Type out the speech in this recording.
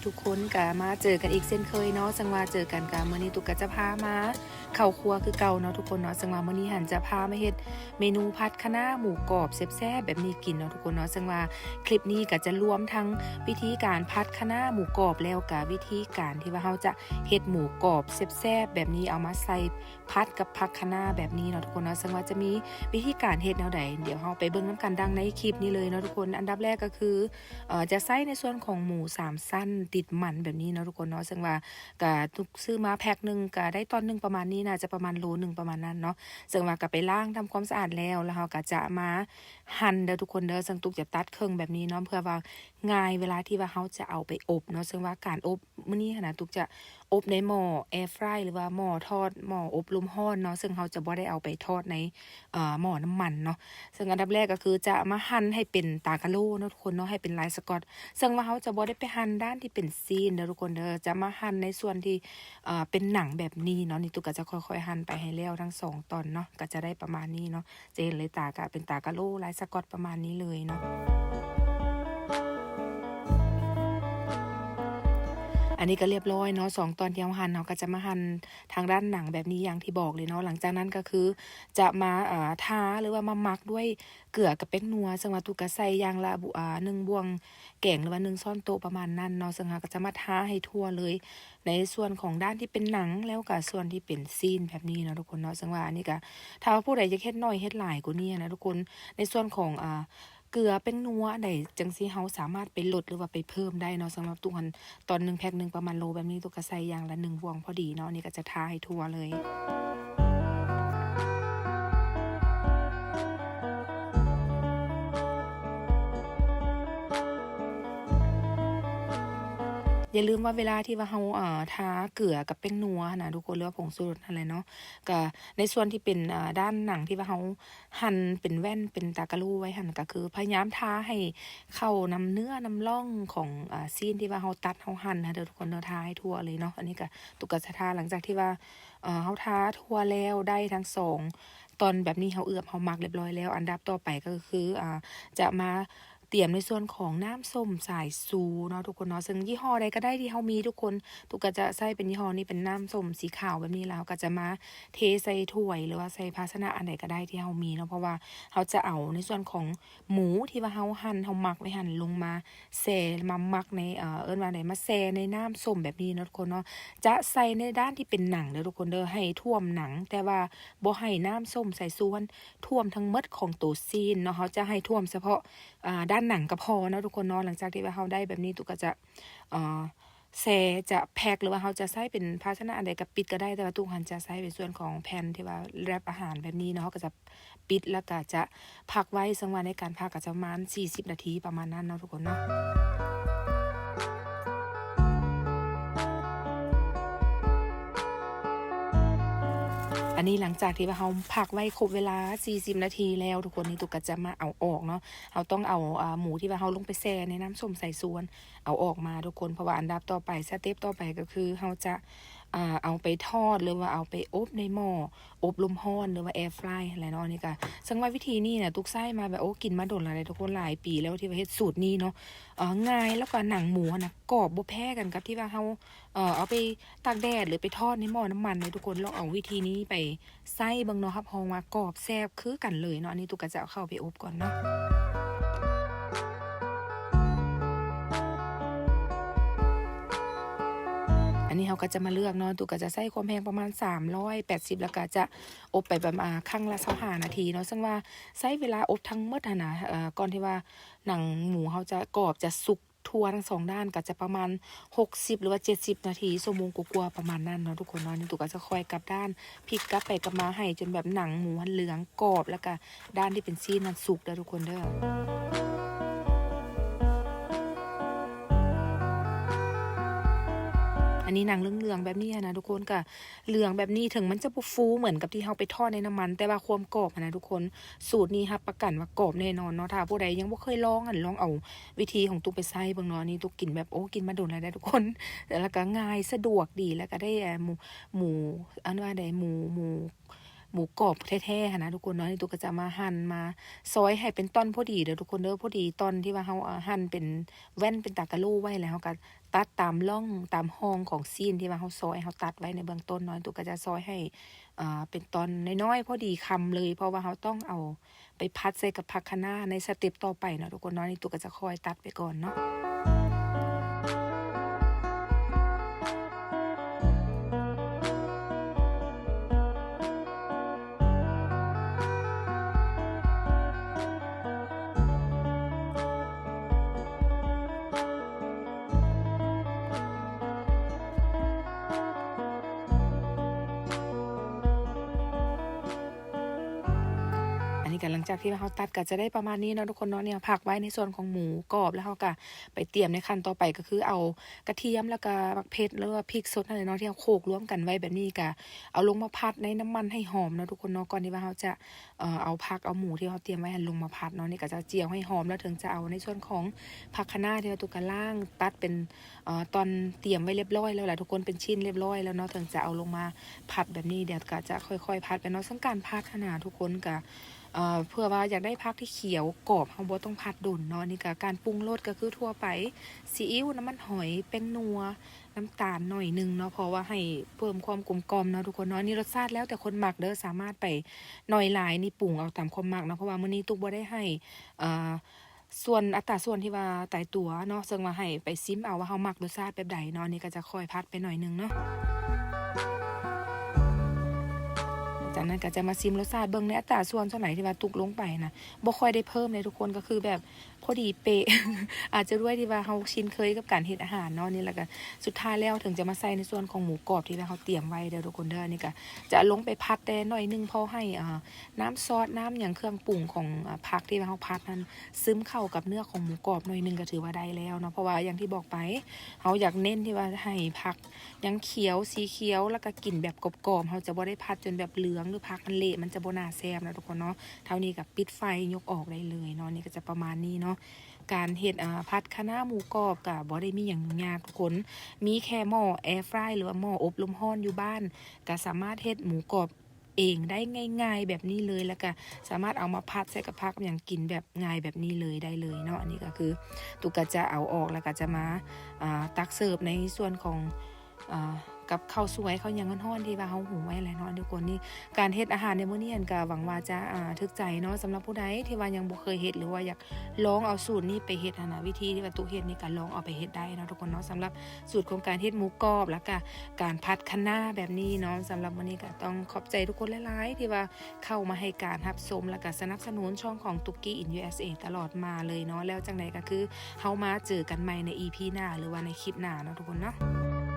ທຸກຄົນ ກະມາເຈີກັນອີກເຊັ່ນເຄີຍເນາະ. ເຊິ່ງວ່າເຈີກັນກະມື້ນີ້ຕຸກກະຈະພາມາເຂົ້າຄົວຄືເກົ່າເນາະທຸກຄົນເນາະ. ເຊິ່ງວ່າມື້ນີ້ຫັ້ນຈະພາມາເຮັດເມນູຜັດຄະນ້າໝູກອບແຊບໆແບບນີ້ກິນເນາະທຸກຄົນເນາະ. ເຊິ່ງວ່າຄລິບນີ້ກະຈະລວມທັງວິທີການຜັດຄະນ້າໝູກອບ ແລ້ວກະວິທີການທີ່ວ່າເຮົາຈະເຮັດໝູກອບແຊບໆແບບນີ້ ເອົາມາໃສ່ຜັດກັບຜັກຄະນ້າແບບນີ້ເນາະທຸກຄົນເນາະ. ເຊິ່ງວ່າຈະມີວິທີການເຮັດແນວໃດ ດຽວເຮົາໄປເບິ່ງນຳກັນດັ່ງໃນຄລິບນີ້ເລີຍເນາະທຸກຄົນ. ອັນດັບແລກກະຄື ເອີ ຈະໃຊ້ໃນສ່ວນຂອງໝູສາມຊັ້ນຕິດມັນແບບນີ້ເນາະທຸກຄົນເນາະ. ເຊິ່ງວ່າກະຕຸກຊື້ມາແພັກໜຶ່ງກະໄດ້ຕ່ອນໜຶ່ງປະມານນີ້ ໜ້າຈະປະມານໂລໜຶ່ງປະມານນັ້ນເນາະ. ເຊິ່ງວ່າກະໄປລ້າງທຳຄວາມສະອາດແລ້ວ ແລ້ວເຮົາກະຈະມາຫັ່ນເດີທຸກຄົນເດີ. ເຊິ່ງຕຸກຈະຕັດເຄິ່ງແບບນີ້ເນາະ ເພື່ອວ່າງ່າຍເວລາທີ່ວ່າເຮົາຈະເອົາໄປອົບເນາະ. ເຊິ່ງວ່າການອົບມື້ນີ້ຫັ້ນນະ ຕຸກຈະອົບໃນໝໍ້ແອຟຣາຍ ຫຼືວ່າໝໍ້ທອດ ໝໍ້ອົບລົມຮ້ອນເນາະ. ເຊິ່ງເຮົາຈະບໍ່ໄດ້ເອົາໄປທອດໃນ ເອີ ໝໍ້ນ້ຳມັນເນາະ. ເຊິ່ງອັນດັບແລກກະຄືຈະມາຫັ່ນໃຫ້ເປັນຕາກະໂຫຼເນາະທຸກຄົນເນາະ ໃຫ້ເປັນລາຍສະກອດ. ເຊິ່ງວ່າເຮົາຈະບໍ່ໄດ້ໄປຫັ່ນດ້ານທີ່ເປັນຊີ້ນເດີທຸກຄົນເດີ ຈະມາຫັ່ນໃນສ່ວນທີ່ ເອີ ເປັນໜັງແບບນີ້ເນາະ. ນີ້ຕຸກກະຈະຄ່ອຍໆຫັ່ນໄປໃຫ້ແລ້ວທັງສອງຕອນເນາະ ກະຈະໄດ້ປະມານນີ້ເນາະ. ຈະເຫັນເລີຍ ຕາກະເປັນຕາກະໂຫຼ ລາຍສະກອດປະມານນີ້ເລີຍເນາະ. ອັນນີ້ກະລຽບຮ້ອຍເນາະ ສອງຕອນທີ່ເຮົາຫັ່ນ ເຮົາກະຈະມາຫັ່ນ ທາງດ້ານໜັງແບບນີ້ຢ່າງທີ່ບອກເລີຍເນາະ. ຫຼັງຈາກນັ້ນກະຄືຈະມາ ເອີ ທາ ຫຼືວ່າມາໝັກດ້ວຍເກືອກັບແປ້ງນົວ. ເຊິ່ງວ່າຕຸກກະໃສ່ຢ່າງລະ ອາ ໜຶ່ງບ່ວງແກງ ຫຼືວ່າໜຶ່ງຊ້ອນໂຕະປະມານນັ້ນເນາະ. ເຊິ່ງເຮົາກະຈະມາທາໃຫ້ທົ່ວເລີຍ ໃນສ່ວນຂອງດ້ານທີ່ເປັນໜັງ ແລ້ວກະສ່ວນທີ່ເປັນຊີ້ນແບບນີ້ເນາະທຸກຄົນເນາະ. ເຊິ່ງວ່າອັນນີ້ກະ ຖ້າວ່າຜູ້ໃດຢາກເຮັດໜ້ອຍເຮັດຫຼາຍກວ່ານີ້ຫັ້ນນະທຸກຄົນ ໃນສ່ວນຂອງ ອາ ເກືອ ແປ້ງນົວ ອັນໃດຈັ່ງຊີ້ ເຮົາສາມາດໄປລົດ ຫຼືວ່າໄປເພີ່ມໄດ້ເນາະ. ສຳລັບຕຸກຫັ້ນ ຕອນໜຶ່ງແພັກໜຶ່ງປະມານໂລແບບນີ້ ຕຸກກະໃສ່ຢ່າງລະໜຶ່ງບ່ວງພໍດີເນາະ. ອັນນີ້ກະຈະທາໃຫ້ທົ່ວເລີຍ. ຢ່າລືມວ່າເວລາທີ່ວ່າເຮົາ ເອີ ທາເກືອກັບແປ້ງນົວຫັ້ນນະທຸກຄົນ ຫຼືວ່າຜົງຊູລົດຫັ້ນແຫຼະເນາະ ກະໃນສ່ວນທີ່ເປັນ ເອີ ດ້ານໜັງທີ່ວ່າເຮົາ ຫັ່ນເປັນແວ່ນເປັນຕາກະໂຫຼໄວ້ຫັ້ນ ກະຄືພະຍາຍາມທາໃຫ້ເຂົ້ານຳເນື້ອນຳຮ່ອງຂອງ ອາ ຊີ້ນທີ່ວ່າເຮົາຕັດເຮົາຫັ່ນຫັ້ນເດີທຸກຄົນເດີ. ທາໃຫ້ທົ່ວເລີຍເນາະ. ອັນນີ້ກະຕຸກກະຈະທາ ຫຼັງຈາກທີ່ວ່າ ເອີ ເຮົາທາທົ່ວແລ້ວໄດ້ທັງສອງຕອນແບບນີ້ ເຮົາເອືອບເຮົາໝັກລຽບຮ້ອຍແລ້ວ ອັນດັບຕໍ່ໄປກະຄື ອາ ຈະມາຕຽມໃນສ່ວນຂອງນ້ຳສົ້ມສາຍຊູເນາະທຸກຄົນເນາະ. ເຊິ່ງຍີ່ຫໍ້ໃດກະໄດ້ທີ່ເຮົາມີທຸກຄົນ ຕຸກກະຈະໃຊ້ເປັນຍີ່ຫໍ້ນີ້ ເປັນນ້ຳສົ້ມສີຂາວແບບນີ້ ແລ້ວເຮົາກະຈະມາ ເທໃສ່ຖ້ວຍ ຫຼືວ່າໃສ່ພາຊະນະອັນໃດກະໄດ້ທີ່ເຮົາມີເນາະ. ເພາະວ່າເຮົາຈະເອົາໃນສ່ວນຂອງໝູທີ່ວ່າເຮົາຫັ່ນ ເຮົາໝັກໄວ້ຫັ້ນ ລົງມາແຊ່ ມາໝັກໃນ ເອີ ເອີ້ນວ່າໃດ ມາແຊ່ໃນນ້ຳສົ້ມແບບນີ້ເນາະທຸກຄົນເນາະ. ຈະໃສ່ໃນດ້ານທີ່ເປັນໜັງເດີທຸກຄົນເດີ ໃຫ້ຖ້ວມໜັງ ແຕ່ວ່າບໍ່ໃຫ້ນ້ຳສົ້ມສາຍຊູຫັ້ນຖ້ວມທັງໝົດຂອງໂຕຊີ້ນເນາະ. ເຮົາຈະໃຫ້ຖ້ວມສະເພາະ ອາ ດ້ານໜັງກະພໍເນາະທຸກຄົນເນາະ. ຫຼັງຈາກທີ່ວ່າເຮົາໄດ້ແບບນີ້ ຕຸກກະຈະ ເອີ ແຊ່ ຈະແພັກ ຫຼືວ່າເຮົາຈະໃຊ້ເປັນພາຊະນະອັນໃດກະປິດກະໄດ້ ແຕ່ວ່າຕຸກຫັ້ນຈະໃຊ້ເປັນສ່ວນຂອງແຜ່ນທີ່ວ່າແຣັບອາຫານແບບນີ້ເນາະ. ເຮົາກະຈະປິດ ແລ້ວກະຈະພັກໄວ້ ເຊິ່ງວ່າໃນການພັກກະຈະປະມານສີ່ສິບນາທີປະມານນັ້ນເນາະທຸກຄົນເນາະ. ອັນນີ້ຫຼັງຈາກທີ່ວ່າເຮົາພັກໄວ້ຄົບເວລາສີ່ສິບນາທີແລ້ວທຸກຄົນ ນີ້ຕຸກກະຈະມາເອົາອອກເນາະ. ເຮົາຕ້ອງເອົາ ອາ ໝູທີ່ວ່າເຮົາລົງໄປແຊ່ໃນນ້ຳສົ້ມສາຍຊູຫັ້ນ ເອົາອອກມາທຸກຄົນ ເພາະວ່າອັນດັບຕໍ່ໄປ ສະເຕັບຕໍ່ໄປກະຄືເຮົາຈະ ອາ ເອົາໄປທອດ ຫຼືວ່າເອົາໄປອົບໃນໝໍ້ອົບລົມຮ້ອນ ຫຼືວ່າແອຟຣາຍຫັ້ນແຫຼະເນາະ. ອັນນີ້ກະ ເຊິ່ງວ່າວິທີນີ້ນະ ຕຸກໃຊ້ມາແບບ ໂອ້ ກິນມາດົນແລ້ວເດ້ທຸກຄົນ ຫຼາຍປີແລ້ວທີ່ວ່າເຮັດສູດນີ້ເນາະ. ເອີ ງ່າຍ ແລ້ວກະໜັງໝູຫັ້ນນະ ກອບບໍ່ແພ້ກັນກັບທີ່ວ່າເຮົາ ເອີ ເອົາໄປຕາກແດດ ຫຼືໄປທອດໃນໝໍ້ນ້ຳມັນເດ້ທຸກຄົນ. ລອງເອົາວິທີນີ້ໄປ ໃຊ້ເບິ່ງເນາະ ຮັບຮອງວ່າກອບແຊບຄືກັນເລີຍເນາະ. ອັນນີ້ຕຸກກະຈະເອົາເຂົ້າໄປອົບກ່ອນເນາະ. ອັນນີ້ເຮົາກະຈະມາເລືອກເນາະ ຕຸກກະຈະໃຊ້ຄວາມແຮງປະມານສາມຮ້ອຍແປດສິບ ແລ້ວກະຈະອົບໄປປະມານຄັ້ງລະຊາວຫ້ານາທີເນາະ. ເຊິ່ງວ່າໃຊ້ເວລາອົບທັງໝົດຫັ້ນນະ ເອີ ກ່ອນທີ່ວ່າໜັງໝູເຮົາຈະກອບ ຈະສຸກ ທົ່ວທັງສອງດ້ານກະຈະປະມານຫົກສິບ ຫຼືວ່າເຈັດສິບນາທີ ຊົ່ວໂມງກວ່າໆປະມານນັ້ນເນາະທຸກຄົນເນາະ. ນີ້ຕຸກກະຈະຄ່ອຍກັບດ້ານ ພິກກັບໄປກັບມາໃຫ້ຈົນແບບໜັງໝູຫັ້ນເຫຼືອງກອບ ແລ້ວກະດ້ານທີ່ເປັນຊີ້ນຫັ້ນສຸກເດີທຸກຄົນເດີ. ອັນນີ້ໜັງເຫຼືອງໆແບບນີ້ຫັ້ນນະທຸກຄົນ ກະເຫຼືອງແບບນີ້ ເຖິງມັນຈະບໍ່ຟູເໝືອນກັບທີ່ເຮົາໄປທອດໃນນ້ຳມັນ ແຕ່ວ່າຄວາມກອບຫັ້ນນະທຸກຄົນ ສູດນີ້ຮັບປະກັນວ່າກອບແນ່ນອນເນາະ. ຖ້າຜູ້ໃດຍັງບໍ່ເຄີຍລອງຫັ້ນ ລອງເອົາ ວິທີຂອງຕຸກໄປໃຊ້ເບິ່ງເນາະ. ນີ້ຕຸກກິນແບບ ໂອ້ ກິນມາດົນແລ້ວເດ້ທຸກຄົນ ແລ້ວກະງ່າຍ ສະດວກດີ ແລ້ວກະໄດ້ ເອີ ໝູ ໝູ ອັນວ່າໃດ ໝູ ໝູກອບແທ້ໆຫັ້ນນະທຸກຄົນເນາະ. ນີ້ຕຸກກະຈະມາຫັ່ນ ມາຊອຍໃຫ້ເປັນຕ່ອນພໍດີເດີທຸກຄົນເດີ. ພໍດີຕອນທີ່ວ່າເຮົາ ເອີ ຫັ່ນເປັນແວ່ນ ເປັນຕາກະໂຫຼໄວ້ແລ້ວ ເຮົາກະຕັດຕາມຮ່ອງ ຕາມຮ່ອງຂອງຊີ້ນທີ່ວ່າເຮົາຊອຍ ເຮົາຕັດໄວ້ໃນເບື້ອງຕົ້ນເນາະ. ຕຸກກະຈະຊອຍໃຫ້ ເອີ ເປັນຕອນນ້ອຍໆ ພໍດີຄຳເລີຍ ເພາະວ່າເຮົາຕ້ອງເອົາ ໄປຜັດໃສ່ກັບຜັກຄະນ້າໃນສະເຕັບຕໍ່ໄປເນາະທຸກຄົນເນາະ. ນີ້ຕຸກກະຈະຄ່ອຍຕັດໄປກ່ອນເນາະ. ອັນນີ້ກະຫຼັງຈາກທີ່ວ່າເຮົາຕັດກະຈະໄດ້ປະມານນີ້ເນາະທຸກຄົນເນາະ. ນີ້ເຮົາພັກໄວ້ໃນສ່ວນຂອງໝູກອບ ແລ້ວເຮົາກະໄປຕຽມໃນຂັ້ນຕໍ່ໄປ ກະຄືເອົາກະທຽມ ແລ້ວກະໝາກເຜັດ ຫຼືວ່າພິກສົດຫັ້ນແຫຼະເນາະ ທີ່ເຮົາໂຂກລວມກັນໄວ້ແບບນີ້ ກະເອົາລົງມາຜັດໃນນ້ຳມັນໃຫ້ຫອມເນາະທຸກຄົນເນາະ ກ່ອນທີ່ວ່າເຮົາຈະ ເອີ ເອົາຜັກເອົາໝູທີ່ເຮົາຕຽມໄວ້ຫັ້ນລົງມາຜັດເນາະ. ນີ້ກະຈະຈຽວໃຫ້ຫອມ ແລ້ວເຖິງຈະເອົາໃນສ່ວນຂອງຜັກຄະນ້າທີ່ວ່າຕຸກກະລ້າງຕັດເປັນ ເອີ ຕອນຕຽມໄວ້ລຽບຮ້ອຍແລ້ວລະທຸກຄົນ ເປັນຊິ້ນລຽບຮ້ອຍແລ້ວເນາະ ເຖິງຈະເອົາລົງມາຜັດແບບນີ້. ດຽວກະຈະຄ່ອຍໆຜັດໄປເນາະ. ເຊິ່ງການຜັດຫັ້ນນະທຸກຄົນກະ ເອີ ເພື່ອວ່າຢາກໄດ້ຜັກທີ່ຂຽວກອບ ເຮົາບໍ່ຕ້ອງຜັດດົນເນາະ. ອັນນີ້ກະການປຸງລົດກະຄືທົ່ວໄປ ຊີອິ້ວ ນ້ຳມັນຫອຍ ແປ້ງນົວ ນ້ຳຕານໜ້ອຍໜຶ່ງເນາະ ເພາະວ່າໃຫ້ເພີ່ມຄວາມກົມກ່ອມເນາະທຸກຄົນເນາະ. ອັນນີ້ລົດຊາດແລ້ວແຕ່ຄົນມັກເດີ ສາມາດໄປໜ້ອຍຫຼາຍນີ້ປຸງເອົາຕາມຄວາມມັກເນາະ ເພາະວ່າມື້ນີ້ຕຸກບໍ່ໄດ້ໃຫ້ ເອີ ສ່ວນ ອັດຕາສ່ວນທີ່ວ່າຕາຍຕົວເນາະ ເຊິ່ງວ່າໃຫ້ໄປຊິມເອົາວ່າເຮົາມັກລົດຊາດແບບໃດເນາະ. ອັນນີ້ກະຈະຄ່ອຍຜັດໄປໜ້ອຍໜຶ່ງເນາະ. ຈາກນັ້ນກະຈະມາຊິມລົດຊາດເບິ່ງໃນອັດຕາສ່ວນສ່ວນໃດທີ່ວ່າຕຸກລົງໄປນະ ບໍ່ຄ່ອຍໄດ້ເພີ່ມເດ້ທຸກຄົນ ກະຄືແບບ ພໍດີເປະ ອາດຈະດ້ວຍທີ່ວ່າເຮົາຊິນເຄີຍກັບການເຮັດອາຫານເນາະ. ນີ້ແລ້ວກະສຸດທ້າຍແລ້ວເຖິງຈະມາໃສ່ໃນສ່ວນຂອງໝູກອບທີ່ວ່າເຮົາຕຽມໄວ້ເດີທຸກຄົນເດີ. ນີ້ກະຈະລົງໄປຜັດແຕ່ໜ້ອຍໜຶ່ງ ພໍໃຫ້ ເອີ ນ້ຳຊອດ ນ້ຳຫຍັງ ເຄື່ອງປຸງຂອງ ເອີ ຜັກທີ່ວ່າເຮົາຜັດຫັ້ນ ຊຶມເຂົ້າກັບເນື້ອຂອງໝູກອບໜ້ອຍໜຶ່ງກະຖືວ່າໄດ້ແລ້ວເນາະ. ເພາະວ່າຢ່າງທີ່ບອກໄປ ເຮົາຢາກເນັ້ນທີ່ວ່າໃຫ້ຜັກຍັງຂຽວ ສີຂຽວ ແລ້ວກະກິນແບບກອບໆ ເຮົາຈະບໍ່ໄດ້ຜັດຈົນແບບເຫຼືອງ ຫຼືຜັກມັນເລະ ມັນຈະບໍ່ໜ້າແຊບເນາະທຸກຄົນເນາະ. ເທົ່ານີ້ກະປິດໄຟຍົກອອກໄດ້ເລີຍເນາະ. ນີ້ກະຈະປະມານນີ້ເນາະ. ການເຮັດ ອາ ຜັດຄະນ້າໝູກອບກະບໍ່ໄດ້ມີຫຍັງຫຍຸ້ງຍາກທຸກຄົນ ມີແຄ່ໝໍ້ແອຟຣາຍ ຫຼືວ່າໝໍ້ອົບລົມຮ້ອນຢູ່ບ້ານ ກະສາມາດເຮັດໝູກອບເອງໄດ້ງ່າຍໆແບບນີ້ເລີຍ ແລ້ວກະສາມາດເອົາມາຜັດໃສ່ກັບຜັກຫຍັງກິນແບບງ່າຍແບບນີ້ເລີຍ ໄດ້ເລີຍເນາະ. ອັນນີ້ກະຄືຕຸກກະຈະເອົາອອກ ແລ້ວກະຈະມາ ອາ ຕັກເສີບໃນສ່ວນຂອງ ອາ ກັບເຂົ້າສວຍເຂົ້າຫຍັງຮ້ອນໆ ທີ່ວ່າເຮົາຫຸງໄວ້ແຫຼະເນາະທຸກຄົນ. ນີ້ການເຮັດອາຫານໃນມື້ນີ້ຫັ້ນກະຫວັງວ່າຈະ ອາ ຖືກໃຈເນາະ. ສຳລັບຜູ້ໃດທີ່ວ່າຍັງບໍ່ເຄີຍເຮັດ ຫຼືວ່າຢາກລອງເອົາສູດນີ້ໄປເຮັດຫັ້ນນະ ວິທີທີ່ວ່າຕຸກເຮັດນີ້ກະລອງເອົາໄປເຮັດໄດ້ເນາະທຸກຄົນເນາະ. ສຳລັບສູດຂອງການເຮັດໝູກອບ ແລ້ວກະການຜັດຄະນ້າແບບນີ້ເນາະ. ສຳລັບມື້ນີ້ກະຕ້ອງຂອບໃຈທຸກຄົນຫຼາຍໆ ທີ່ວ່າເຂົ້າມາໃຫ້ການຮັບຊົມ ແລ້ວກະສະໜັບສະໜູນຊ່ອງຂອງຕຸກກີ້ອິນຢູເອສເອຕະຫຼອດມາເລີຍເນາະ. ແລ້ວຈັ່ງໃດກະຄື ເຮົາມາເຈີກັນໃໝ່ໃນອີພີໜ້າ ຫຼືວ່າໃນຄລິບໜ້າເນາະທຸກຄົນເນາະ.